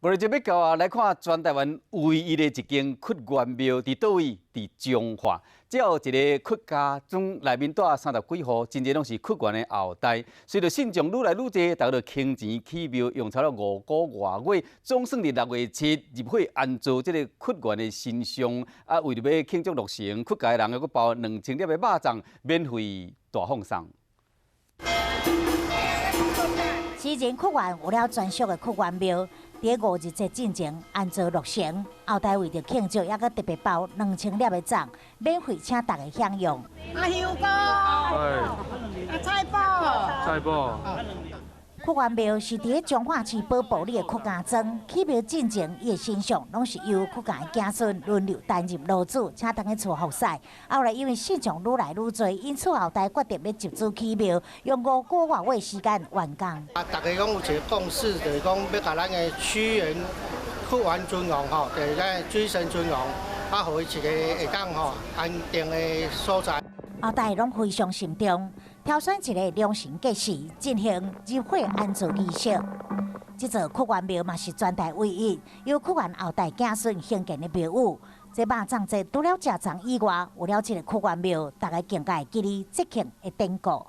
無咧，就欲到啊，來看全台灣唯一的一間屈原廟，佇佗位？佇彰化。這有一个屈家莊，內面住三十幾戶，真濟攏是屈原的後代。隨著信眾愈來愈濟，大家就傾錢起廟，用差不多5個外月，總算佇6月7入火安做這个屈原的神像。啊，為著欲慶祝落成，屈家的人猶閣包2000粒的肉粽，免費大放送。詩人屈原有了專屬的屈原廟，佇五日節進前安座落成，後代為著慶祝，猶閣特別包2000粒的粽，免費請大家享用。啊，香膏，啊，菜脯，菜脯。屈原廟是佇咧彰化市寶埔里的屈家莊，起廟進前，伊的神像攏是由屈家的子孫輪流擔任爐主，請蹛去厝服侍。後來因為信眾愈來愈濟，因此後代決定欲集資起廟，用5個外月時間完工。啊，大家攏有一个共識，就是講欲共咱的屈原屈原尊王吼，就是咱的水神尊王，啊，予伊一个會當吼安定的所在。後代攏非常慎重，挑選一个良辰吉時進行入火安座儀式。這座屈原廟嘛是全台唯一由屈原後代子孫興建的廟宇。這肉粽節除了食粽以外，有了這个屈原廟，大家更加會記得節慶的典故。